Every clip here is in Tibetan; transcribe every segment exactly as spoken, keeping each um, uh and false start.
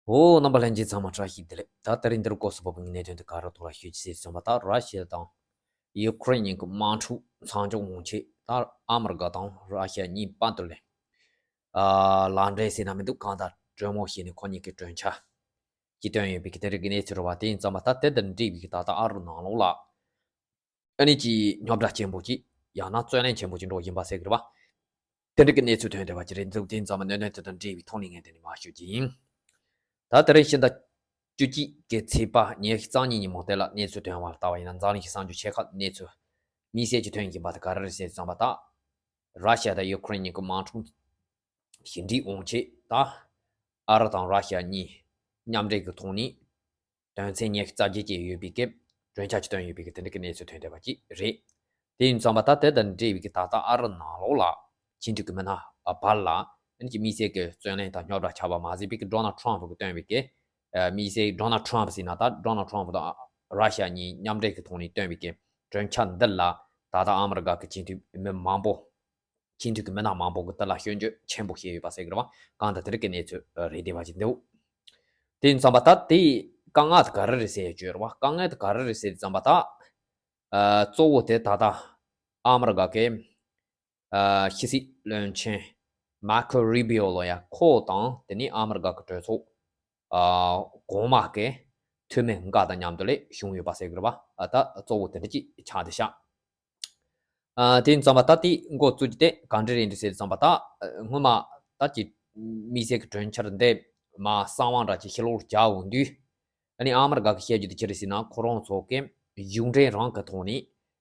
འོ། རྣམ་པ་ལྷན་རྒྱས་ཚང་མ་བཀྲ་ཤིས་བདེ་ལེགས། ད་དེ་རིང་འདིར་སྐོར་སུ་བབས་པའི་གནད་དོན་དེ་ག་རེ་ཐོག་ལ་ཤོད་ཅིག་ཟེར་ཙམ་པ། ད་ར་ཤི་ཡ་དང་ཡུ་ཀེ་རེན་གཉིས་ཀྱི་དམག་འཁྲུག་མཚམས་འཇོག་འོང་ཆེད། ད་ཨ་མི་རི་ཀ་དང་ར་ཤི་ཡ་གཉིས་བར་དུ་ལས། ཨ། ལག་འབྲེལ་ཟེར་ན་མི་འདུག། གང་ལྟར་གྲོས་མོལ་བྱས་ནས་ཁོ་གཉིས་ཀྱི་གྲོས་འཆར་གྱི་བཏོན་ཡོད་པའི་གི་དེ་རིགས་ཀྱི་གནས་ཚུལ་རེད་བ། དེ་ཡིན་ཙམ་པ་ད་དེ་དང་འབྲེལ་བའི་གི་ད་ལྟ་ཨ་རི་ནང་ལོགས་ལ། ཨ་ནི་ཅིག་རྙོག་དྲ་ཆེན་པོ་ཅིག། ཡང་ན་རྩོད་གླེང་ཆེན་པོ་ཅིག་འགྲོ་བཞིན་པ་ཟེར་གི་རེད་བ། དེ་འདྲ་གི་གནས་ཚུལ་ཐོན་བསྡད་པ་ཅིག་རེད་འདུག། དེ་ཡིན་ཙང་མ་གནད་དོན་དེ་དང་འབྲེལ་བའི་ཐོག་ནས་ངས་དེ་ནས་མར་ཞུ་རྒྱུ་ཡིན། ད་དེ་རིང་ཕྱི་ཟླ་བཅུ་གཅིག་གི་ཚེས་པ་ཉི་ཤུ་རྩ་གཉིས་ཉིན་མོ་དེ་ལ་གནས་ཚུལ་ཐོན་པ་ལ་ལྟ་བ་ཡིན་ན། འཛམ་གླིང་གི་གསར་འགྱུར་ཆེ་ཁག་གནས་ཚུལ་དམིགས་བསལ་གྱིས་ཐོན་བཞིན་པ་དེ་ག་རེ་རེད་ཟེར་ཙམ་པ། ད་ར་ཤི་ཡ་དང་ཡུ་ཀེ་རེན་གཉིས་ཀྱི་དམག་འཁྲུག་ཞི་འགྲིག་འོང་ཆེད། ད་ཨ་རི་དང་ར་ཤི་ཡ་གཉིས་མཉམ་འབྲེལ་གྱི་ཐོག་ནས་དོན་ཚན་ཉི་ཤུ་རྩ་བརྒྱད་ཅན་ཡོད་པའི་གི་གྲོས་འཆར་ཅིག་བཏོན་ཡོད་པའི་གི་དེ་འདྲ་གི་གནས་ཚུལ་ཐོན་བསྡད་པ་ཅིག་རེད། དེ་ཡིན་ཙང་མ་ད་དེ་དང་འབྲེལ་བའི་གི་ད་ལྟ་ཨ་རི་ནང་ལོགས་ལ་ཕྱི་འབྲེལ་གྱི་མི་སྣ་བར་ལ་ཨ་ནི་ཅིག་དམིགས་བསལ་གྱི་རྩོད་གླེང་དང་རྙོག་དྲ་ཆགས་པ་མ་ཟད་པའི་གི་ཌོ་ནལ་ཊམ་ཕ་གིས་བཏོན་པའི་གི། ཨ། དམིགས་བསལ་ཌོ་ནལ་ཊམ་ཕ་ཟེར་ན་ད་ཌོ་ནལ་ཊམ་ཕ་དང་ར་ཤི་ཡ་གཉིས་མཉམ་འབྲེལ་གྱི་ཐོག་ནས་བཏོན་པའི་གི་གྲོས་འཆར་འདི་ལ་ད་ལྟ་ཨ་མི་རི་ཀ་གི་སྤྱི་འཐུས་མི་མང་པོ། ཁྱིམ་མཐུན་གྱི་མི་སྣ་མང་པོ་གིས་དེ་ལ་སྐྱོན་བརྗོད་ཆེན་པོ་བྱས་ཡོད་པ་ཟེར་གི་རེད་བ། གང་ལྟར་དེ་རིགས་ཀྱི་གནས་ཚུལ་རེད་བསྡད་པ་ཞིག་འདུག། དེ་ཡིན་ཙང་མ་ད་དེའི་དཀའ་ངལ་དེ་ག་རེ་རེད་ཟེར་ཡ་ཅིག་ཡོད་རེད་བ། དཀའ་ངལ་དེ་ག་རེ་རེད་ཟེར་ཙམ་པ་ད། ཨ། གཙོ་བོ་དེ་ད་ལྟ་ཨ་མི་རི་ཀ་གི། ཨ། ཕྱི་སྲིད་བློན་ཆེན་མར་ཁོ་རུ་བྷི་ཨོ་ལོ་ཡ་ཁོ་དང་དེ་ནས་ཨ་མི་རི་ཀ་གི་གྲོས་ཚོགས། ཨ། གོང་མ་གི་འཐུས་མི་འགའ་དང་མཉམ་དུ་ལས་བྱུང་ཡོད་པ་ཟེར་གི་རེད་བ། ཨ། ད་གཙོ་བོ་དེ་འདྲ་ཅིག་ཆགས་བསྡད་ཤག། ཨ། དེ་ཡིན་ཙང་མ་ད་དེ་འགོ་བཙུགས་རྒྱུ་དེ་ག་འདྲ་རེད་འདུག་ཟེར་ཙམ་པ། ད་སྔོན་མ་ད་ཀྱི་དམིགས་བསལ་གྱི་གྲོས་འཆར་འདི་མར་གསང་བ་འདྲ་ཅིག་ཕྱི་ལོགས་རྒྱག་འོང་དུས། ཨ་ནི་ཨ་མི་རི་ཀ་གིས་བཤད་རྒྱུ་དེ་ཅི་རེད་ཟེར་ན། ཁོ་རང་ཚོ་གིས་གཞུང་འབྲེལ་རང་གི་ཐོག་ནས་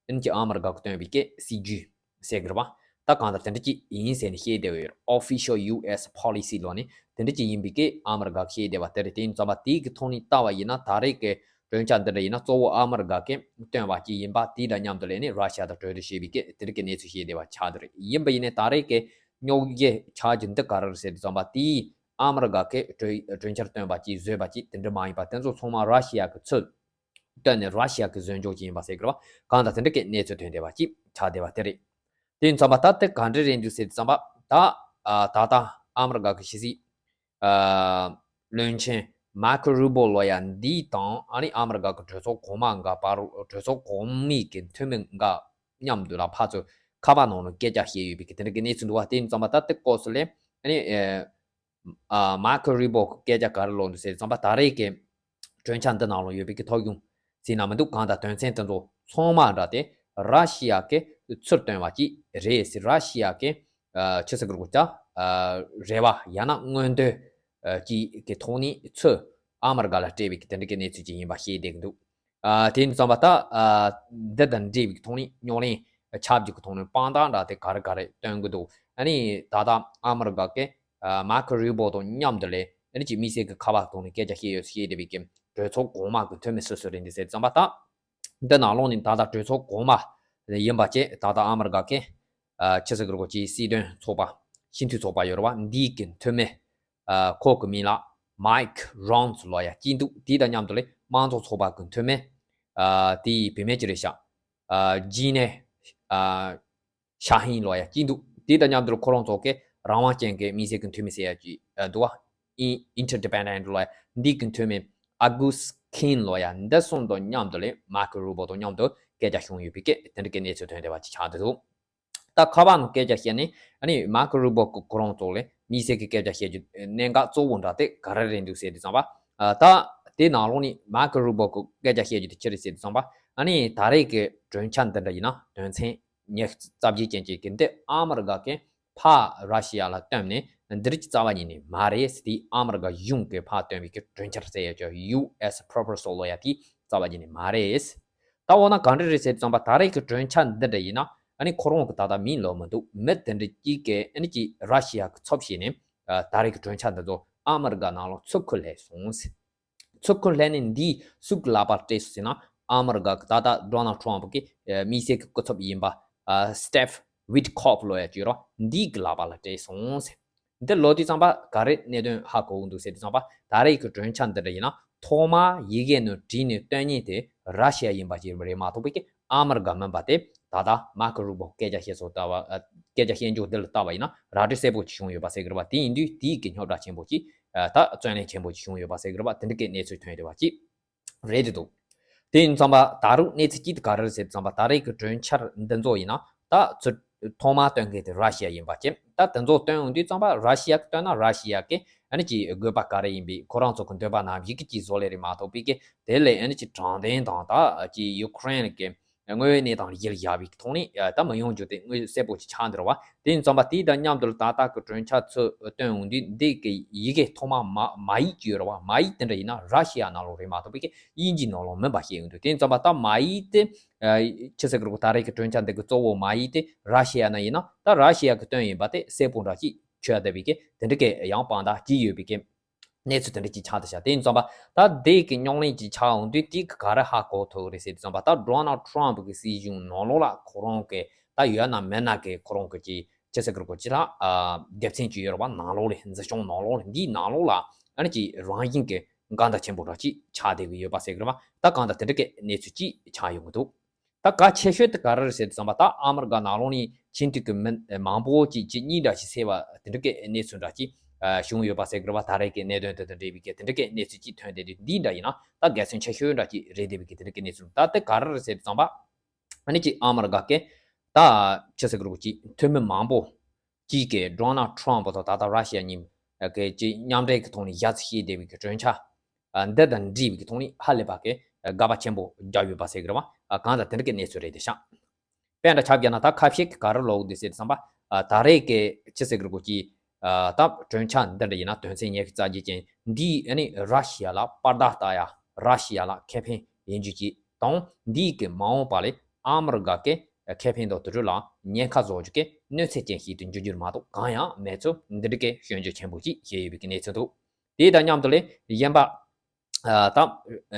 ཨ་ནི་ཀྱི་ཨ་མི་རི་ཀ་གིས་བཏོན་པའི་གི་སྲིད་ཇུས་ཟེར་གི་རེད་བ། ད་གང་ལྟར་དེ་འདྲ་ཅིག་ཡིན་ཟེར་ནས་བཤད་བསྡད་ཡོད། Official U S policy ལབ་ནས་དེ་འདྲ་ཅིག་ཡིན་པའི་གི་ཨ་མི་རི་ཀ་གིས་བཤད་བསྡད་པ་དེ་རེད། དེ་ཡིན་ཙང་མ་དེའི་གི་ཐོག་ནས་ལྟ་བ་ཡིན་ན། ད་རེས་ཀྱི་གྲོས་འཆར་འདི་འདྲ་ཡིན་ན་གཙོ་བོ་ཨ་མི་རི་ཀ་གིས་བཏོན་པ་ཅིག་ཡིན་པ། དེ་དང་མཉམ་དུ་ལས་ནི་ར་ཤི་ཡ་དང་གྲོས་བསྡུར་བྱས་པའི་གི་དེ་རིགས་ཀྱི་གནས་ཚུལ་བཤད་བསྡད་པ་ཆགས་བསྡད་རེད། ཡིན་པ་ཡིན་ནའི་ད་རེས་ཀྱི་རྙོག་གཞི་ཆགས་རྒྱུ་འདི་ག་རེ་རེད་ཟེར་དུས་ཙམ་པ། དེའི་ཨ་མི་རི་ཀ་གིས་གྲོས་གྲོས་འཆར་བཏོན་པ་ཅིག་བཟོས་པ་ཅིག་དེ་འདྲ་མ་ཡིན་པ། དེ་ཚོ་ཚང་མ་ར་ཤི་ཡ་གི་ཚུར་བཏོན་ནས་ར་ཤི་ཡ་གི་བཟོས་འཇོག་ཅིག་ཡིན་པ་ཟེར་གི་རེད་བ། གང་ལྟར་དེ་འདྲ་གི་གནས་ཚུལ་ཐོན་བསྡད་པ་ཅིག་ཆགས་བསྡད་པ་དེ་རེད། དེ་ཡིན་ཙམ་པ་ད་དེ་ག་འདྲ་རེད་འདུག་ཟེར་དུས་ཙམ་པ། ད་ཨ་ད་ལྟ་ཨ་མི་རི་ཀ་གི་ཕྱི་སྲིད་ཨ་བློན་ཆེན་མར་ཁོ་རུ་བྷི་ཨོ་ལོ་ཡ་འདི་དང་ཨ་ནི་ཨ་མི་རི་ཀ་གི་གྲོས་ཚོགས་གོང་མ་འགའ་བར། གྲོས་ཚོགས་གོང་མའི་གི་འཐུས་མི་འགའ་མཉམ་དུ་ལ་ཕར་ཚུར་ཁ་པར་ནང་ལ་སྐད་ཆ་བཤད་ཡོད་པའི་གི་དེ་འདྲ་གི་གནས་ཚུལ་འདུག་བ། དེ་ཡིན་ཙམ་པ་ད་དེ་སྐོར་སུ་ལས་ཨ་ནི་ཨ་ཨ་མར་ཁོ་རུ་བྷི་ཨོ་གི་སྐད་ཆ་ག་རེ་ལབ་འདུག་ཟེར་ཙམ་པ། ད་རེས་ཀྱི་གྲོས་འཆར་འདི་ནང་ལ་ཡོད་པའི་གི་ཐོ་གཞུང་ཟེར་ན་མི་འདུག། གང་ལྟར་དོན་ཚན་དེ་ཚོ་ཚང་མ་འདྲ་དེ་ར་ཤི་ཡ་གིས་ཚུར་བཏོན་པ་ཅིག་རེད་ཟེར། ར་ཤི་ཡ་གི་ཨ་ཆི་ཟེར་དགོས་རེད། ཨ་རེ་བ་ཡང་ན་མངོན་འདོད་ཨ་ཅིག་གི་ཐོག་ནས་ཚུར་ཨ་མི་རི་ཀ་ལ་སྤྲད་པའི་གི་དེ་འདྲ་གི་གནས་ཚུལ་ཅིག་ཡིན་པ་ཤེས་བསྡད་ཀྱི་འདུག། ཨ་དེ་ཡིན་ཙམ་པ་ད་ཨ་འདི་དང་འབྲེལ་བའི་ཐོག་ནས་རྙོག་གླེང་ཆགས་རྒྱུ་གི་ཐོག་ནས་དཔང་རྟགས་འདྲ་དེ་ག་རེ་ག་རེ་སྟོན་གྱི་འདུག། ཨ་ནི་ད་ལྟ་ཨ་མི་རི་ཀ་གི་ཨ་མར་ཁོ་རུ་བྷི་ཨོ་དང་མཉམ་དུ་ལས་ཨ་ནི་ཅིག་དམིགས་བསལ་གྱི་ཁ་པར་ཐོག་ནས་སྐད་ཆ་བཤད་ཡོད་ཟེར་བསྡད་པའི་གི་གྲོས་ཚོགས་གོང་མ་གི་འཐུས་མི་སུ་སུ་རེད་འདུག་ཟེར་ཙམ་པ། ད་འདི་ནང་ལོགས་ནས་ད་ལྟ་གྲོས་ཚོགས་གོང་མ་ཡིན་པ་བཅས་ད་ལྟ་ཨ་མི་རི་ཀ་གི་ཨ་ཕྱི་སྲིད་ཀྱི་སྒོ་ཅིག་སྲིད་དོན་ཚོགས་པ། སྤྱི་འཐུས་ཚོགས་པ་ཡོད་རེད་བ། འདིའི་གི་འཐུས་མི་ཨ་ཁོ་གི་མིང་ལ་མའིག་རོན་སི་ལབ་ཡ་གཅིག་འདུག། དེ་དང་མཉམ་དུ་ལས་དམངས་གཙོ་ཚོགས་པ་གི་འཐུས་མི་ཨ་དེའི་བུད་མེད་ཅིག་རེད་ཤག། ཨ་ཇི་ནེ་ཨ་ཤ་ཧིན་ལབ་ཡ་གཅིག་འདུག། དེ་དང་མཉམ་དུ་ལས་ཁོ་རང་ཚོ་གི་རང་དབང་ཅན་གྱི་དམིགས་བསལ་གྱི་འཐུས་མི་ཟེར་ཡ་ཅིག་ཨ་འདུག་བ། ཨིན་ཨིན་ཊར་ཌི་པེན་ཌེན་ཊི་ལབ་ཡ། འདི་གི་འཐུས་མི་ཨ་གུ་སི་ཁིན་ལབ་ཡ། འདི་གསུམ་དང་མཉམ་དུ་ལས་མར་ཁོ་རུ་བྷི་ཨོ་དང་མཉམ་དུ་སྐད་ཆ་བྱུང་ཡོད་པའི་གི་དེ་འདྲ་གི་གནས་ཚུལ་ཐོན་བསྡད་པ་ཅིག་ཆགས་བསྡད་འདུག། ད་ཁ་པར་ནང་སྐད་ཆ་བཤད་ནས་ཨ་ནི་མར་ཁོ་རུ་བྷི་ཨོ་གི་ཁོ་རང་ཚོ་ལས་དམིགས་བསལ་གྱི་སྐད་ཆ་བཤད་རྒྱུ་གནད་འགག་གཙོ་བོ་འདྲ་དེ་ག་རེ་རེད་འདུག་ཟེར་དུས་ཙམ་པ། ཨ་ད་དེ་ནང་ལོགས་ནས་མར་ཁོ་རུ་བྷི་ཨོ་གི་སྐད་ཆ་བཤད་རྒྱུ་དེ་ཅི་རེད་ཟེར་དུས་ཙམ་པ། ཨ་ནི་ད་རེས་ཀྱི་གྲོས་འཆར་འདི་འདྲ་ཡིན་ན་དོན་ཚན་ཉི་ཤུ་རྩ་བརྒྱད་ཅན་གྱི་གི་འདི་ཨ་མི་རི་ཀ་གིས་ཕར་ར་ཤི་ཡ་ལ་བཏོན་ནས་འདི་རིགས་ཀྱི་རྩ་བ་ཉིད་ནས་མ་རེད། དེ་ཨ་མི་རི་ཀ་གཞུང་གིས་ཕར་བཏོན་པའི་གི་གྲོས་འཆར་ཟེར་ཡ་ཅིག། ཡུ་ཨེས་པོ་རོ་པོ་སལ་ལབ་ཡ་དེ་རྩ་བ་ཉིད་ནས་མ་རེད། ད་འོ་ན་ག་འདྲ་རེད་ཟེར་དུས་ཙམ་པ། ད་རེས་ཀྱི་གྲོས་འཆར་འདི་འདྲ་ཡིན་ན་ཨ་ནི་ཁོ་རང་གི་ད་ལྟ་མིང་ལབ་མི་འདུག། མི་དེ་འདྲ་གཅིག་གིས་ཨ་ནི་ཅིག་ར་ཤི་ཡ་གི་ཚབ་བྱས་ནས་ཨ་ད་རེས་ཀྱི་གྲོས་འཆར་འདི་ཚོ་ཨ་མི་རི་ཀ་ནང་ལ་ཚུར་ཁུར་སླེབས་སོང་ཟེར། ཚུར་ཁུར་སླེབས་ནས་འདི་སུ་གི་ལག་པར་སྤྲད་སོང་ཟེར་ན། ཨ་མི་རི་ཀ་གི་ད་ལྟ་ཌོ་ནལ་ཊམ་ཕ་གི་ཨ་དམིགས་བསལ་གྱི་སྐུ་ཚབ་ཡིན་པ་ཨ་སི་ཊིབ་ཝིཊ་ཁོབ་ལབ་ཡ་ཅིག་ཡོད་རེད། འདི་གི་ལག་པ་ལ་སྤྲད་སོང་ཟེར། འདི་ལབ་དུས་ཙམ་པ་ག་རེ་གནད་དོན་ཧ་གོ་གི་འདུག་ཟེར་དུས་ཙམ་པ། ད་རེས་ཀྱི་གྲོས་འཆར་འདི་འདྲ་ཡིན་ན་ཐོག་མར་ཡི་གེ་ནང་བྲིས་ནས་བཏོན་མཁན་དེ་ར་ཤི་ཡ་ཡིན་པ་ཅིག་རེད་མ་གཏོགས་པའི་གི་ཨ་མི་རི་ཀ་མིན་པ་དེ། ད་ལྟ་མར་ཁོ་རུ་བྷི་ཨོ་སྐད་ཆ་བཤད་སོ་ལྟ་བ། ཨ་སྐད་ཆ་བཤད་འཇོག་འདི་ལ་ལྟ་བ་ཡིན་ན་ར་སྤྲོད་གསལ་པོ་ཅིག་བྱུང་ཡོད་པ་ཟེར་གི་རེད་བ། དེ་ཡིན་དུས་དེའི་གི་རྙོག་དྲ་ཆེན་པོ་ཅིག་ ད་བརྩོན་ལེན་ཆེན་པོ་ཅིག་བྱུང་ཡོད་པ་ཟེར་གི་རེད་པ། དེ་འདྲ་གི་གནས་ཚུལ་ཐོན་ཡོད་པ་ཅིག་རེད་དེ་འདུག་དེ་ཡིན་ཙང་པ་ད་རུང་གནས་ཚུལ་གཅིག་དེ་ག་རེ་རེད་ཟེར་ཙང་པ། ད་རེས་ཀྱི་གྲོས་འཆར་འདི་ཚོ་ཡིན་ན་ད་ཚུར་ཐོག་མར་བཏོན་མཁན་དེ་ར་ཤི་ཡ་ཡིན་པ་བྱས། ད་དེ་ཚོ་བཏོན་ཡོང་དུས་ཙང་པ་ར་ཤི་ཡ་གི་བཏོན་ན་ར་ཤི་ཡ་གི་ཨ་ནི་ཅིག་དགོས་པ་ག་རེ་ཡིན་པའི་ཁོ་རང་ཚོ་གི་འདོད་པ་ནང་བཞིན་གྱི་ཅིག་བཟོ་ལས་རེད་མ་གཏོགས་པའི་གི་དེ་ལས་ཨ་ནི་ཅིག་དྲང་བདེན་དང་ད་ཅིག་ཡུ་ཀེ་རེན་གི་དངོས་ཡོད་གནས་སྟངས་ལ་གཞི་ལ་བཞག་པའི་ཐོག་ནས་ད་མི་ཡོང་རྒྱུ་དེ་དངོས་གསལ་པོ་ཅིག་ཆགས་འདུག་ར་བ། དེ་ཡིན་ཙང་པ་དེའི་དང་མཉམ་དུ་ད་ལྟ་གི་གྲོས་འཆར་ཚོ་བཏོན་ཡོང་དུས་འདི་གི་ཡི་གེ་ཐོག་མ་མ་མ་ཡིག་ཅིག་ཡོད་ར་བ། མ་ཡིག་དེ་འདྲ་ཡིན་ན་ར་ཤི་ཡ་ནང་ལོགས་རེད་མ་གཏོགས་པའི་གི་དབྱིན་ཇིའི་ནང་ལོགས་མིན་པ་བཤད་ཡོང་དུས། དེ་ཡིན་ཙང་པ་ད་མ་ཡིག་དེ་ཨ་ཆི་ཟེར་གི་རེད་གོ། ད་རེས་ཀྱི་གྲོས་འཆར་འདི་གི་གཙོ་བོ་མ་ཡིག་དེ་ར་ཤི་ཡ་ནང་ཡིན་ན་ད་ར་ཤི་ཡ་གི་བཏོན་ཡིན་པ་དེ་གསལ་པོ་འདྲ་ཅིག་ཆགས་བསྡད་པའི་གི་དེ་འདྲ་གི་ཡང་དཔང་རྟགས་ཅིག་ཡོད་པའི་གི་གནས་ཚུལ་དེ་འདྲ་ཅིག་ཆགས་བསྡད་ཤག་དེ་ཡིན་ཙང་པ་ད་དེ་གི་རྙོག་གླེང་ཅིག་ཆགས་འོང་དུས་དེ་གི་ག་རེ་ཧ་གོ་ཐུབ་རེད་ཟེར་དུས་ཙང་པ། ད་ཌོ་ནལ་ཊམ་གི་སྲིད་གཞུང་ནང་ལོགས་ལ་ཁོ་རང་གི་ད་ཡོད་ན་མེད་ན་གི་ཁོ་རང་གི་ཅིག་ཆི་ཟེར་གི་རེད་གོ། ཅིག་ལ་ཨ་སྡེ་ཚན་ཅིག་ཡོད་ར་བ། ནང་ལོགས་ལ་འཛིན་སྐྱོང་ནང་ལོགས་ལ་འདིའི་ནང་ལོགས་ལ་ཨ་ནི་ཅིག་རང་བཞིན་གི་འགལ་ཟླ་ཆེན་པོ་འདྲ་ཅིག་ཆགས་བསྡད་གི་ཡོད་པ་ཟེར་གི་རེད་བ། ད་གང་ལྟར་དེ་འདྲ་གི་གནས་ཚུལ་ཅིག་ཆགས་ཡོང་གི་འདུག་ད་གལ་ཆེ་ཤོས་དེ་ག་རེ་རེད་ཟེར་དུས་ཙམ་པ། ད་ཨ་མི་རི་ཀ་ནང་ལོགས་ནས་ཆིན་ཐོས་ཀྱི་མི་མང་པོ་ཅིག་གཅིག་གཉིས་འདྲ་ཞིག་བསད་པ་དེ་འདྲ་གི་གནས་ཚུལ་འདྲ་ཅིག་བྱུང་ཡོད་པ་ཟེར་གི་རེད་བ། ད་རེས་ཀྱི་གནད་དོན་དེ་དང་འབྲེལ་བའི་གི་དེ་འདྲ་གི་གནས་ཚུལ་ཅིག་ཐོན་བསྡད་དུས། འདི་འདྲ་ཡིན་ན་ད་གལ་ཆེན་ཆེ་ཤོས་འདྲ་ཅིག་རེད་བསྡད་པའི་གི་དེ་འདྲ་གི་གནས་ཚུལ། ད་དེ་ག་རེ་རེད་ཟེར་དུས་ཙམ་པ། ཨ་ནི་ཅིག་ཨ་མི་རི་ཀ་གི་ད་ཆི་ཟེར་གི་རེད་གོ། ཅིག་འཐུས་མི་མང་པོ་གཅིག་གིས་ཌོ་ནལ་ཊམ་དང་ད་ལྟ་ར་ཤི་ཡ་གཉིས་ཀྱི་ཅིག་མཉམ་འབྲེལ་གྱི་ཐོག་ནས་བཞག་ཚུལ་བཤད་བསྡད་པའི་གི་གྲོས་འཆར་འདི་དང་འབྲེལ་བའི་གི་ཐོག་ནས་ཧ་ལས་པ་གི་དགག་པ་ཆེན་པོ་བརྒྱབ་ཡོད་པ་ཟེར་གི་རེད་བ། གང་ལྟར་དེ་འདྲ་གི་གནས་ཚུལ་རེད་བསྡད་ཤག་དཔེ་འདྲ་ཆ་བཞག་ན་ད་ཁ་ཤས་ཀྱིས་ག་རེ་ལབ་འདུག་ཟེར་དུས་ཙམ་པ། ད་རེས་ཀྱི་ཆི་ཟེར་གི་རེད་གོ། ཅིག་ད་གྲོས་འཆར་འདི་འདྲ་ཡིན་ན་དོན་ཚན་ཉི་ཤུ་རྩ་བརྒྱད་ཅན་འདིས་ཨ་ནི་ར་ཤི་ཡ་ལ་པར་རྟགས་བཏགས་ཡ། ར་ཤི་ཡ་ལ་ཁེ་ཕན་ཡིན་རྒྱུ་ཅིག་དང་། འདིས་ཀྱི་མ་འོངས་པ་ལ་ཨ་མི་རི་ཀ་གི་ཁེ་ཕན་དང་དེ་འཕྲོ་ལ་ཉེན་ཁ་བཟོ་རྒྱུ་གི་གནོད་འཚེ་ཅན་ཞིག་ཏུ་འགྱུར་རྒྱུ་མ་གཏོགས་གང་ཡང་མེད་ཚུལ་འདི་འདྲ་གི་སྐྱོན་བརྗོད་ཆེན་པོ་ཅིག་བྱས་ཡོད་པའི་གི་གནས་ཚུལ་འདུག་དེ་དང་མཉམ་དུ་ལས་གཞན་པ་ཨ་ད་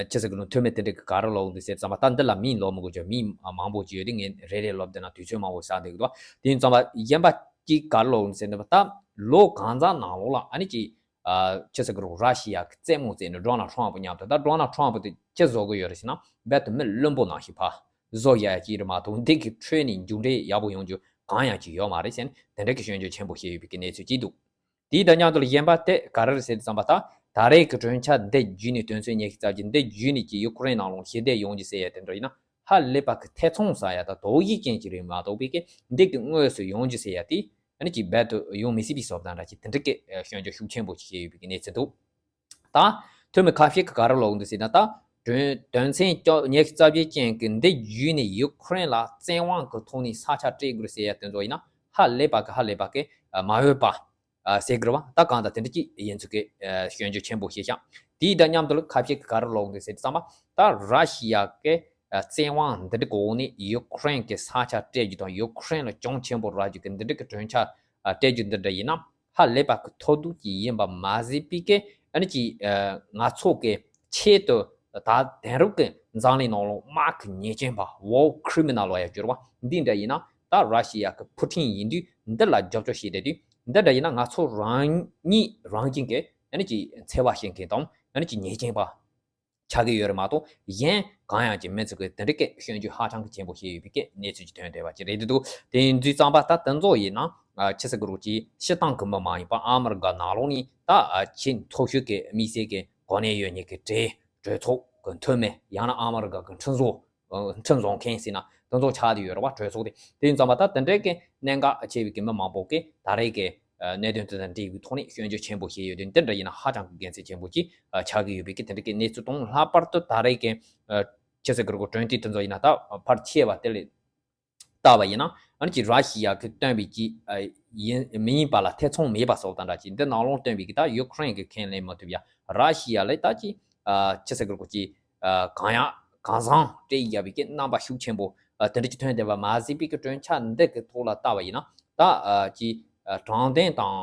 ཆི་ཟེར་གི་རེད། འཐུས་མི་དེ་འདྲ་གི་ག་རེ་ལབ་འདུག་ཟེར་དུས་ཙམ་པ། ད་འདི་ལ་མིང་ལབ་མི་དགོས་ཀྱང་མིང་མང་པོ་ཅིག་ཡོད་དེ། ངས་རེ་རེ་ལབ་བསྡད་ན་དུས་ཚོད་མང་པོ་ཟ་བསྡད་ཀྱི་འདུག་དེ་ཡིན་ཙང་པ་གཞན་པ་གཅིག་ག་རེ་ལབ་འདུག་ཟེར་དུས་ཙམ་པ། ད་ལོ་གང་ཙམ་ནང་ལོགས་ལ་ཨ་ནི་ཅིག་ཨ་ཆི་ཟེར་གི་རེད། ར་ཤི་ཡ་གི་རྩེད་མོ་རྩེ་ནས་ཌོ་ནལ་ཊམ་མཉམ་དུ། ད་ཌོ་ནལ་ཊམ་དེ་ཅི་བཟོ་གི་ཡོད་རེད་ཟེར་ན། རྦད་དེ་མི་བླུན་པོ་ནང་བཞིན་ཕར་བཟོ་ཡ་ཅིག་རེད་མ་གཏོགས་འདི་གི་ཁྲོད་ནས་མཇུག་འབྲས་ཡག་པོ་ཡོང་རྒྱུ་གང་ཡང་ཅིག་ཡོད་མ་རེད་ཟེར་ནས་དེ་འདྲ་གི་སྐྱོན་བརྗོད་ཆེན་པོ་བྱས་ཡོད་པའི་གི་གནས་ཚུལ་ཅིག་འདུག་དེའི་དང་མཉམ་དུ་ལ་གཞན་པ་དེ་ག་རེ་རེད་ཟེར་དུས་ཙམ་པ། ད་ད་རེས་ཀྱི་གྲོས་འཆར་འདི་བརྒྱུད་ནས་དོན་ཚན་ཉི་ཤུ་རྩ་བརྒྱད་འདི་བརྒྱུད་ནས་ཀྱི་ཡུ་ཀེ་རེན་ནང་ལོགས་ཞི་བདེ་ཡོང་རྒྱུ་ཟེར་ཡ་དེ་འདྲ་ཡིན་ན་ཧ་ལས་པ་གི་ཐེ་ཚོམ་ཟ་ཡ་དང་དོགས་གཞི་ཅན་ཅིག་རེད་མ་གཏོགས་པའི་གི་འདི་གི་དངོས་སུ་ཡོང་རྒྱུ་ཟེར་ཡ་དེ་ཨ་ནི་ཅིག་རྦད་དེ་ཡོང་མི་སྲིད་པའི་བཟོ་ལྟ་འདྲ་ཅིག་དེ་འདྲ་གི་སྐྱོན་བརྗོད་ཤུགས་ཆེན་པོ་ཅིག་བྱས་ཡོད་པའི་གི་གནས་ཚུལ་འདུག་ད་འཐུས་མི་ཁ་ཤས་ཀྱིས་ག་རེ་ལབ་འདུག་ཟེར་ན། ད་དོན་དོན་ཚན་བཅོ་ཉི་ཤུ་རྩ་བརྒྱད་ཅན་གྱི་འདི་བརྒྱུད་ནས་ཡུ་ཀེ་རེན་ལ་བཙན་དབང་གི་ཐོག་ནས་ས་ཆ་སྤྲད་དགོས་ཟེར་ཡ་དེ་ཚོ་ཡིན་ན་ཧ་ལས་པ་གི་ཧ་ལས་པ་གི་མ་འོས་པ་ཟེར་གི་རེད་བ། ད་གང་ལྟར་དེ་འདྲ་ཅིག་ཡིན་ཚུལ་གི་སྐྱོན་བརྗོད་ཆེན་པོ་བྱས་ཤག་དེའི་དང་མཉམ་དུ་ལ་ཁ་ཤས་ཀྱིས་ག་རེ་ལབ་འདུག་ཟེར་དུས་ཙམ་པ། ད་ར་ཤི་ཡ་གི་བཙན་དབང་འདི་འདྲ་གི་འོག་ནས་ཡུ་ཀེ་རེན་གྱི་ས་ཆ་སྤྲད་རྒྱུ་དང་ཡུ་ཀེ་རེན་ལ་གྱོང་ཆེན་པོ་རག་རྒྱུ་གི་འདི་འདྲ་གི་གྲོས་འཆར་སྤྲད་རྒྱུ་འདི་འདྲ་ཡིན་ན་ཧ་ལས་པ་གི་ཐོབ་རྡུགས་ཅིག་ཡིན་པ་མ་ཟད་པའི་གི་ཨ་ནི་ཅིག་ང་ཚོ་གི་ཆེད་དུ་ད་དེང་རབས་ཀྱི་འཛམ་གླིང་ནང་ལོགས་དམག་གི་ཉེས་ཅན་པ། War Criminal ལབ་ཡ་གྱུར་བ་འདི་འདྲ་ཡིན་ན། ད་ར་ཤི་ཡ་གི་ཕུ་ཊིན་ཡིན་དུས་འདི་ལ་རྒྱབ་སྐྱོར་བྱེད་བསྡད་དུས། འདི་འདྲ་ཡིན་ན་ང་ཚོ་རང་ཉིད་རང་བཞིན་གྱི་ཨ་ནི་ཅིག་འཚེ་བ་བྱེད་མཁན་དང་ཨ་ནི་ཅིག་ཉེས་ཅན་པ་ཆགས་ཀྱི་ཡོད་རེད་མ་གཏོགས་གཞན་གང་ཡང་ཅིག་མིན་ཚུལ་གྱི་དེ་འདྲ་གི་སྐྱོན་བརྗོད་ཧ་ཅང་གི་ཆེན་པོ་བྱས་ཡོད་པའི་གི་གནས་ཚུལ་ཅིག་ཐོན་བསྡད་པ་ཅིག་རེད་འདུག་དེ་ཡིན་དུས་ཙམ་པ་ད་དེ་ཚོ་ཡིན་ན་ཨ་ཆི་ཟེར་གི་རེད་གོ། ཅིག་སྤྱིར་བཏང་གི་མི་མ་ཡིན་པ་ཨ་མི་རི་ཀ་ནང་ལོགས་ནས་ད་ཨ་ཆེས་མཐོ་ཤོས་ཀྱི་དམིགས་བསལ་གྱི་གོ་གནས་ཡོད་མཁན་གྱི་གྲས་གྲོས་ཚོགས་ཀྱི་འཐུས་མི་ཡང་ན་ཨ་མི་རི་ཀ་གི་ཁྲིམས་བཟོ་ཁྲིམས་བཟོ་མཁན་ཟེར་ན་དེ་ཚོ་ཆགས་བསྡད་ཡོད་རེད་བ། གྲོས་ཚོགས་དེ། དེ་ཡིན་ཙང་མ་ད་དེ་འདྲའི་གི་གནད་འགག་ཆེ་བའི་གི་མི་མང་པོ་གིས་ད་རེས་ཀྱི་གནད་དོན་དེ་དང་འབྲེལ་བའི་ཐོག་ནས་སྐྱོན་བརྗོད་ཆེན་པོ་བྱས་ཡོད་དུས། འདི་འདྲ་ཡིན་ན་ཧ་ཅང་གི་དགེ་མཚན་ཆེན་པོ་ཅིག་ཆགས་ཀྱི་ཡོད་པའི་གི་དེ་འདྲ་གི་གནས་ཚུལ་དང་། ལྷག་པར་དུ་ད་རེས་ཀྱི་ཆི་ཟེར་གི་རེད་གོ། གྲོས་མཐུན་དེ་ཚོ་ཡིན་ན་ད་ཕལ་ཆེ་བ་དེ་ལས་ལྟ་བ་ཡིན་ན་ཨ་ནི་ཅིག་ར་ཤི་ཡ་གིས་བཏོན་པའི་ཅིག་ཡིན་མི་ཡིན་པ་ལ་ཐེ་ཚོམ་མེད་པ་སོགས་དང་འདྲ་ཅིག་འདི་ནང་ལོགས་བཏོན་པའི་གི་ད་ཡུ་ཀེ་རེན་གིས་ཁས་ལེན་མ་ཐུབ་ཡ། ར་ཤི་ཡ་ལ་ད་ཅིག་ཆི་ཟེར་གི་རེད་གོ། ཅིག་གང་ཡག་གང་བཟང་སྤྲད་ཡག་པའི་གི་རྣམ་པ་ཤུགས་ཆེན་པོ་དེ་འདྲ་ཅིག་ཐོན་བསྡད་པ་མ་ཟད་པའི་གི་གྲོས་འཆར་འདི་གི་ཐོག་ལ་ལྟ་བ་ཡིན་ན་ད་ཅིག་དྲང་བདེན་དང་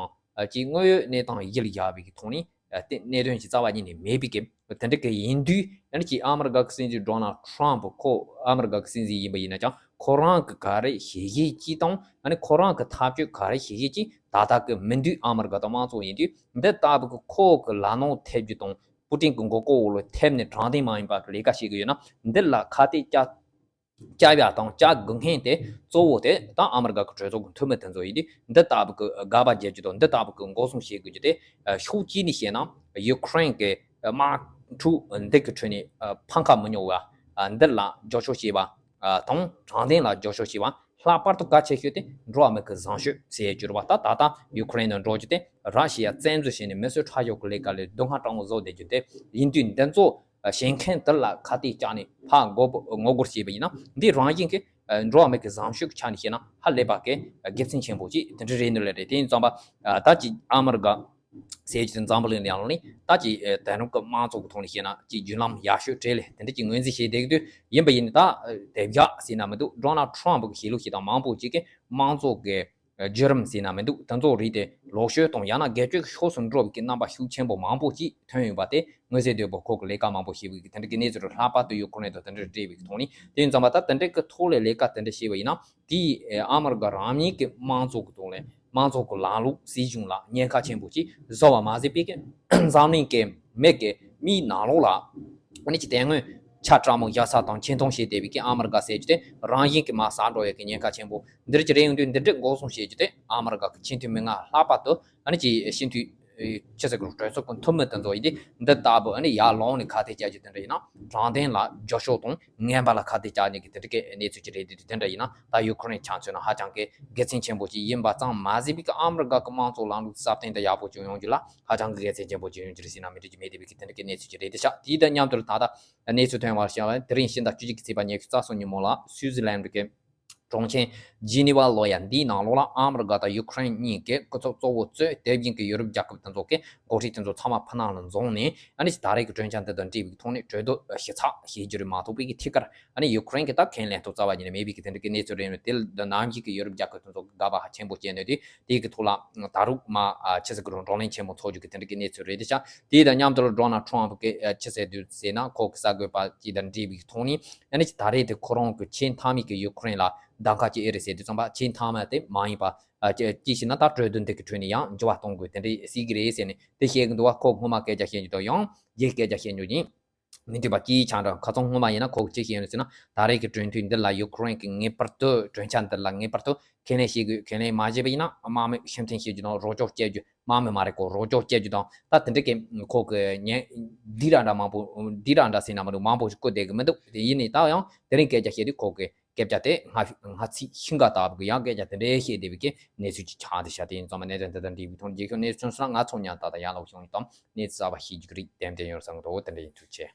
ཅིག་དངོས་ཡོད་གནས་སྟངས་གཞི་ལ་བཞག་པའི་གི་ཐོག་ནས་དེ་གནད་དོན་ཅིག་རྩ་བ་ཉིད་ནས་མེད་པའི་གི་དེ་འདྲ་གི་ཡིན་དུས། ཨ་ནི་ཅིག་ཨ་མི་རི་ཀ་གི་སྲིད་འཛིན་ཌོ་ནལ་ཊམ་ཁོ་ཨ་མི་རི་ཀ་གི་སྲིད་འཛིན་ཡིན་པ་ཡིན་ན་ཀྱང་ཁོ་རང་གི་ག་རེ་བྱེད་ཤེས་ཀྱི་དང་ཨ་ནི་ཁོ་རང་གི་ཐག་གཅོད་ག་རེ་བྱེད་ཤེས་ཀྱི་ད་ལྟ་གི་མི་འདུག་ཨ་མི་རི་ཀ་དང་དམངས་གཙོ་ཡིན་དུས་འདི་ལྟ་བུ་གི་ཁོ་གི་ལག་ནང་ཐེབས་རྒྱུ་དང་པུ་ཏིན་གི་མགོ་སྐོར་འོག་ལ་ཐེབས་ནས་དྲང་བདེན་མ་ཡིན་པ་གི་ལས་ཀ་བྱེད་གི་ཡོད་ན། འདི་ལ་ཁ་གཏད་བཅག་བཅའ་ཡ་དང་བཅའ་དགོས་མཁན་དེ་གཙོ་བོ་དེ་ད་ཨ་མི་རི་ཀ་གི་གྲོས་ཚོགས་ཀྱི་འཐུས་མི་དེ་ཚོ་ཡིན་དུས། འདི་ལྟ་བུ་གི་དགག་པ་བརྒྱབ་རྒྱུ་དང་འདི་ལྟ་བུ་གི་འགོག་སྲུང་བྱེད་དགོས་རྒྱུ་དེ་ཕྱོགས་གཅིག་ནས་བཤད་ན་ཡུ་ཁུ་རེན་གྱི་དམག་འཁྲུག་འདི་གི་ཁྲོད་ནས་ཕམ་ཁ་མི་ཉོ་བ་འདི་ལ་རྒྱབ་སྐྱོར་བྱེད་པ་དང་དྲང་བདེན་ལ་རྒྱབ་སྐྱོར་བྱེད་པ། ལྷག་པར་དུ་གལ་ཆེ་ཤོས་དེ་འགྲོ་བ་མི་གི་བཟང་སྤྱོད་ཟེར་གྱུར་པ། ད་ད་ལྟ་ཡུ་ཁུ་རེན་ནང་འགྲོ་རྒྱུ་དེ་ར་ཤི་ཡ་བཙན་འཛུལ་བྱས་ནས་མི་གསོད་ཁྲག་སྦྱོར་གྱི་ལས་ཀ་ལས་སྡུག་བསྔལ་དྲག་མོ་བཟོ་བསྡད་རྒྱུ་དེ་ཡིན་དུས། འདི་ཚོ་བྱེད་མཁན་དེ་ལ་ཁ་གཏད་བཅག་ནས་ཕར་ངོ་རྒོལ་ངོ་རྒོལ་བྱས་པ་ཡིན་ན། འདི་རང་བཞིན་གྱིས་འགྲོ་བ་མི་གི་བཟང་སྤྱོད་ཀྱི་ཆ་ནས་བཤད་ན་ཧ་ལས་པ་གི་དགེ་མཚན་ཆེན་པོ་ཅིག་དེ་འདྲ་རེད་འདུག་ལེ་རེད། དེ་ཡིན་ཙང་པ་ད་ཅིག་ཨ་མི་རི་ཀ་ཟེར་གྱི་དེ་འཛམ་བུ་གླིང་ནང་ལ་ནི་ད་ཅིག་དེང་རབས་ཀྱི་དམངས་གཙོ་གི་ཐོག་ནས་བཤད་ན་ཅིག་བརྒྱུད་ལམ་ཡག་ཤོས་རེད་ལེ། དེ་འདྲ་ཅིག་ངོས་འཛིན་བྱེད་བསྡད་ཀྱི་འདུག་ཡིན་པ་ཡིན་ད་དེ་བཞག་ཟེར་ན་མི་འདུག་ཌོ་ནལ་ཊམ་གི་བྱེད་ལུགས་ཤིག་དང་མང་པོ་ཅིག་གིས་དམངས་གཙོ་གི་བརྒྱུད་རིམ་ཟེར་ན་མི་འདུག་དེ་ཚོ་རིགས་དེ་ལོག་ཤོས་དང་ཡང་ན་སྒེར་གཅོད་ཀྱི་ཕྱོགས་སུ་འགྲོ་བའི་གི་རྣམ་པ་ཤུགས་ཆེན་པོ་མང་པོ་ཅིག་ཐོན་ཡོད་པ་དེ་མངོན་གསལ་དོད་པོ་ཁོ་གི་ལས་ཀ་མང་པོ་བྱས་པའི་གི་དེ་འདྲ་གི་གནས་ཚུལ་རེད། ལྷག་པར་དུ་ཡུ་ཁུ་རེན་དང་དེ་འདྲ་འབྲེལ་བའི་གི་ཐོག་ནས། དེ་ཡིན་ཙང་པ་ད་དེ་འདྲ་གི་ཐོག་ལས་ལས་ཀ་དེ་འདྲ་བྱས་པ་ཡིན་ན་དེས་ཨ་མི་རི་ཀ་རང་ཉིད་ཀྱི་དམངས་གཙོ་གི་ཐོག་ལས་དམངས་གཙོ་གི་ལམ་ལུགས་སྲིད་གཞུང་ལ་ཉེན་ཁ་ཆེན་པོ་ཅིག་བཟོ་བ་མ་ཟད་པའི་གི་འཛམ་གླིང་གི་མི་གི་མིའི་ནང་ལོགས་ལ་ཨ་ནི་ཅིག་དེ་སྔོན་ཆ་དྲག་མོ་བཞག་ས་དང་ཆེ་མཐོང་བྱེད་བསྡད་པའི་གི་ཨ་མི་རི་ཀ་ཟེར་རྒྱུ་དེ་རང་བཞིན་གྱིས་མར་ཟག་འགྲོ་ཡས་ཀྱི་ཉེན་ཁ་ཆེན་པོ་འདིར་ཅི་རེད། ཡོང་དུས་འདི་འདྲ་འགོག་སྲུང་བྱེད་རྒྱུ་དེ་ཨ་མི་རི་ཀ་གི་སྤྱི་འཐུས་མི་ང་ལྷག་པར་དུ་ཨ་ནི་ཅིག་སྤྱི་འཐུས་ཆི་ཟེར་གི་རུང་གྲོས་ཚོགས་ཀྱི་འཐུས་མི་དེ་ཚོ་ཡིན་དུས། འདི་ལྟ་བུ་ཨ་ནི་ཡར་ལངས་ནས་ཁ་གཏད་བཅག་རྒྱུ་དེ་འདྲ་ཡིན་ན་དྲང་བདེན་ལ་རྒྱབ་སྐྱོར་དང་ངན་པ་ལ་ཁ་གཏད་བཅག་ནས་ཀྱི་དེ་འདྲ་གི་གནས་ཚུལ་ཅིག་རེད། དེ་དེ་འདྲ་ཡིན་ན་ད་ཡུ་ཁུ་རེན་ཆ་མཚོན་ན་ཧ་ཅང་གི་དགེ་མཚན་ཆེན་པོ་ཅིག་ཡིན་པ་ཙམ་མ་ཟད་པའི་གི་ཨ་མི་རི་ཀ་གི་དམངས་གཙོ་ལམ་ལུགས་སྲ་བརྟན་དང་ཡག་པོ་ཅིག་ཡོང་རྒྱུ་ལ་ཧ་ཅང་གི་དགེ་མཚན་ཆེན་པོ་ཅིག་ཡོང་རྒྱུ་རེད་ཟེར་ན་མི་འགྲིག་རྒྱུ་མེད། དེ་བའི་གི་དེ་འདྲ་གི་གནས་ཚུལ་ཅིག་རེད། དེ་ཤག་དེའི་དང་མཉམ་དུ་ད་ལྟ་གནས་ཚུལ་ཐོན་པར་བྱ་བ་དེ་རིང་ཕྱི་ཟླ་བཅུ་གཅིག་གི་ཚེས་པ་ཉི་ཤུ་རྩ་གསུམ་ཉིན་མོ་ལ་སུའུ་ཛི་ལན་གྱི་གྲོང་ཁྱེར་ཇི་ནི་ཝ་ལོ་ཡ་འདིའི་ནང་ལོགས་ལ་ཨ་མི་རི་ཀ་དང་ཡུ་ཁུ་རེན་གཉིས་ཀྱི་སྐུ་ཚབ་གཙོ་བོ་གཙོས་དེ་བཞིན་གྱི་ཡུ་རོབ་རྒྱལ་ཁབ་དེ་ཚོ་གི་འགོ་ཁྲིད་དེ་ཚོ་ཚང་མ་ཕུ་ནང་ལ་འཛོམས་ནས། ཨ་ནི་ད་རེས་ཀྱི་གྲོས་འཆར་འདི་དང་འབྲེལ་བའི་ཐོག་ནས་གྲོས་བསྡུར་ཞིབ་ཚགས་བྱེད་རྒྱུ་རེད་མ་གཏོགས་པའི་གི་ཐད་ཀར་ཨ་ནི་ཡུ་ཁུ་རེན་གྱི་ད་ཁས་ལེན་ཐུབ་རྩ་བ་ཉིད་ནས་མེད་པའི་གི་དེ་འདྲ་གི་གནས་ཚུལ་རེད། དེ་ལ་ནམ་རྒྱུན་གྱི་ཡུ་རོབ་རྒྱལ་ཁབ་དེ་ཚོ་གི་དགག་པ་ཧ་ཆེན་པོ་བྱས་ནས། དེ་དེའི་གི་ཐོག་ལ་ད་རུང་མ་ཆི་ཟེར་གི་རུང་བགྲོ་གླེང་ཆེན་མོ་ཚོགས་རྒྱུ་གི་དེ་འདྲ་གི་གནས་ཚུལ་རེད། དེ་ཤག་དེའི་དང་མཉམ་དུ་ལ་ཌོ་ནལ་ཊམ་གི་ཆི་ཟེར་དུས་ཟེར་ན་ཁོ་གི་གསར་འགོད་པ་ཅིག་དང་འབྲེལ་བའི་ཐོག་ནས་ཨ་ནི་ད་རེས་དེ་ཁོ་རང་གི་ཆེས་མཐའ་མའི་གི་ཡུ་ཁུ་རེན་ལ་གདམ་ཁ་ཅིག་ཨེ་རེད་ཟེར་དུས་ཙམ་པ། ཆེས་མཐའ་མ་དེ་མ་ཡིན་པ་ཨ་ཅི་ཅི་ཞིག་ན་ད་གྲོས་བསྡུར་འདི་གི་ཁྲོད་ནས་ཡང་འགྱུར་བ་གཏོང་དགོས་དེ་འདྲ་སྲིད་གི་རེད་ཟེར་ནས་དེ་བཤད་གི་འདུག་བ། ཁོ་སྔོན་མ་སྐད་ཆ་བཤད་རྒྱུ་དང་ཡང་རྗེས་སྐད་ཆ་བཤད་རྒྱུ་ཡིན་མི་འདུག་པ། ཅིའི་ཆ་འདྲ་ཁ་སང་སྔོན་མ་ཡིན་ན་ཁོ་གི་ཅི་བཤད་ཡོད་ཟེར་ན། ད་རེས་ཀྱི་གྲོས་མཐུན་འདི་ལ་ཡུ་ཁུ་རེན་གྱིས་ངེས་པར་དུ་གྲོས་འཆར་འདི་ལ་ངེས་པར་དུ་ཁས་ལེན་བྱེད་དགོས། ཁས་ལེན་མ་བྱས་པ་ཡིན་ན་དམག་མི་ཕྱིར་འཐེན་བྱེད་རྒྱུ་དང་རོགས་སྐྱོར་བྱེད་རྒྱུ། དམག་མི་མ་རེད་ཁོ་རོགས་སྐྱོར་བྱེད་རྒྱུ་དང་། ད་དེ་འདྲ་གི་ཁོ་གི་ཉེན་འདི་ར་འདྲ་མང་པོ་འདི་ར་འདྲ་ཟེར་ན་མི་འདུག་མང་པོ་ཞིག་བཀོད་བསྡད་གི་མི་འདུག་དེ་ཡིན་ནའི་ད་ཡང་དེ་རིང་སྐད་ཆ་བཤད་དུས་ཁོ་གི་སྐད་ཆ་དེ་སྔ་སྔ་ཚིག་ཤིང་ཀ་ལྟ་བུ་གི་ཡང་སྐད་ཆ་དེ་འདྲའི་བཤད་བསྡད་པའི་གི་གནས་ཚུལ་ཅིག་ཆགས་བསྡད་ཤག་དེ་ཡིན་ཙང་མ་གནད་དོན་དེ་དང་འབྲེལ་བའི་ཐོག་རྗེས་ཤོད་གནས་ཚུལ་སོང་ན་ང་ཚོ་ཉན་ད་ད་ཡང་ལོག་བྱུང་ཡིན་དང་གནས་ཚུལ་གསར་པ་ཤེས་རྒྱུ་གི་རིགས་ཏན་ཏན་ཡོད་བསམ་གི་འདུག་དེ་འདྲ་ཡིན། ཐུགས་རྗེ་ཆེ།